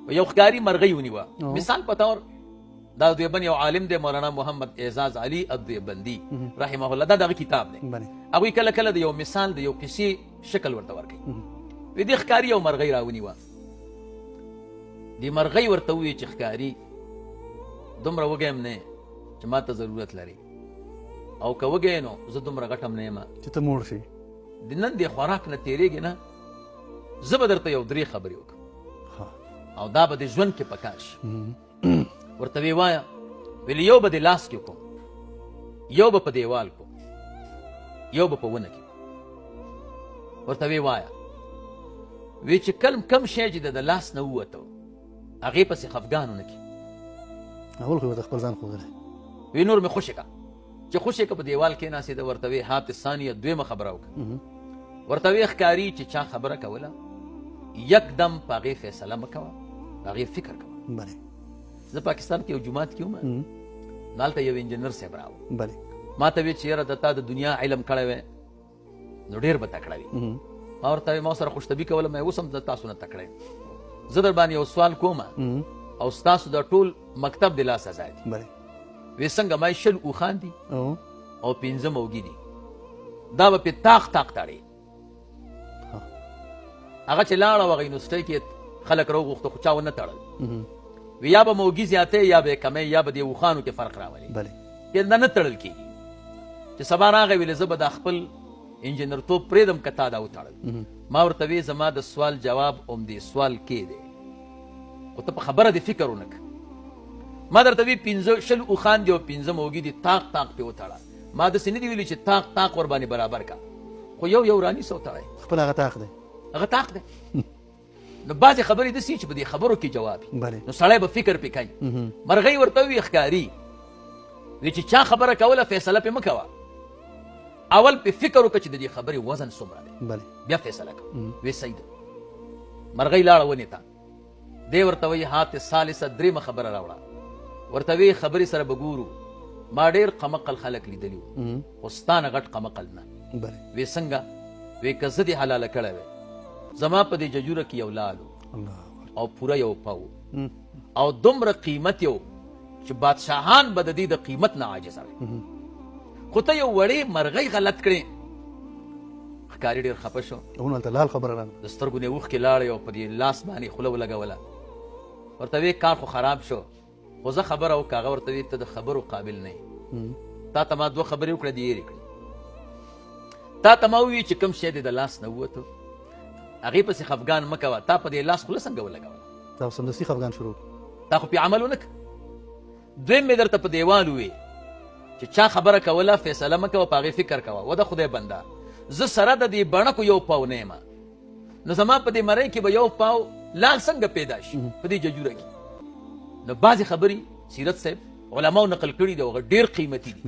یو ښکاري مرغۍ ونیوه. مثال په تور دا دیوبند یو عالم دی، مولانا محمد اعزاز علي الدیوبندي رحمه الله، دا دغه کتاب دی. هغوی کله کله د یو مثال د یو قصې شکل ورته ورکوي. وی دې ښکاري یو مرغۍ راونیوه. دې مرغۍ ورته وویل چې ښکاري دومره وږی هم نه چې ما ته ضرورت لري، او که وږی نو زه دومره غټ هم نه یم چې ته موړ شې. د نن دې خوراک نه تېرېږي نه، زه به درته یو درې خبرې وکړم او دا به د ژوند کې پکار شي. ورته وی وایه، ویل یو به د لاس کې کوم، یو به په دیوال کوم، یو به په ونه کې. ورته وی وایه، وی چې کم کم شی چې د لاس نه ووته هغې پسې خفګان ونه کړي. اول خو ورته خپل ځان ښودلی. وی نور مې خوشې کړه، چې خوشې که په دیوال کېناستېده. ورته وی هات ثانیه، دویمه خبره وکړه. ورته وی ښکاري چې چا خبره کوله یکدم په هغې فیصله مه کوه، په هغې فکر کوه. زه پاکستان کې یو جومات کې وم، نو هلته یو انجینر صاحب راو. ما ته وی چې یاره د تا د دنیا علم کړی وی نو ډېر به تکړه وي. ما ورته وی، ما سره خوشطبي کوله، مې اوس هم د تاسو نه تکړه یم. زه در باندې یو سوال کوم او ستاسو د ټول مکتب د لاس ازاد دي. وی څنګه؟ ما 20 اوښان دي او 5 موږي دي، دا به پې تاق تاق تړي. هغه چې لاړه هغه یونیورسټۍ کې خلک راوغوښته، خو چا ونه تړل. وی یا به موږي زیاتې یا به یې کمې یا به د اوښانو کې فرق راولي، دا نه تړل کېږي. چې سبا راغی ویل زه به دا خپل انجینرتوب پرېږدم که تا دا وتړل. ما ورته وی زما د سوال جواب هم دې سوال کې دی، خو ته په خبره دې فکر ونه کړه. ما درته وی 15 20 اوښان دي او 5 موږي دي، تاق تاق پې وتړه. ما داسې نه دي ویلي چې تاق تاق ور باندې برابر کا، خو یو یو رانیسه وتړی. خپل هغه تاق دی، هغه تاق دی. نو بعضې خبرې داسې چې په دې خبرو کې جواب وي، نو سړی به فکر پې کوي. مرغۍ ورته وویل ښکاري وی چې چا خبره کوله فیصله پې مه کوه، اول پې فکر وکړه چې د دې خبرې وزن څومره دی، بیا فیصله کوه. وی صحیح ده. مرغۍ لاړه ونې ته، دی ورته وایي هات ثالثه، درېیمه خبره راوړه. ورته وی خبرې سره به ګورو، ما ډېر قمقل خلک لیدلي وو خو ستا نه غټ قمقل نه. وی څنګه؟ وی که زه دې حلاله کړی وی، زما په دې ججوره کې یو لال او پوره یو پاو او دومره قیمت یو چې بادشاهان به د دې د قیمت نه عاجزه وي، خو ته یو وړې مرغۍ غلط کړې. ښکاري ډېر خفه شو، هلته لال خبره راغله، د سترګو نه اوښکې لاړې او په دې لاس باندې خوله ولګوله. ورته وی کار خو خراب شو، خو زه خبره وکړه. هغه ورته وی ته د خبرو قابل نه یې، تا ته ما دوه خبرې وکړه دې هېرې کړې. تا ته ما وویل چې کوم شی دې د لاس نه ووتو هغې پسې خفګان مه کوه، تا په دې لاس خوله څنګه ولګوله؟ تا خو سمدستي خفګان شروع، تا خو پې عمل ونه کړ. دویم مې درته په دیوال ووی چې چا خبره کوله فیصله مه کوه، په هغې فکر کوه. و د خدای بنده، زه سره د دې بڼکو یو پاو نه یم، نو زما په دې مرۍ کې به یو پاو لال څنګه پیدا شي په دې ججوره کې؟ نو بعضې خبرې سیرت صاحب علماو نقل کړي دي او هغه ډېر قیمتي دي.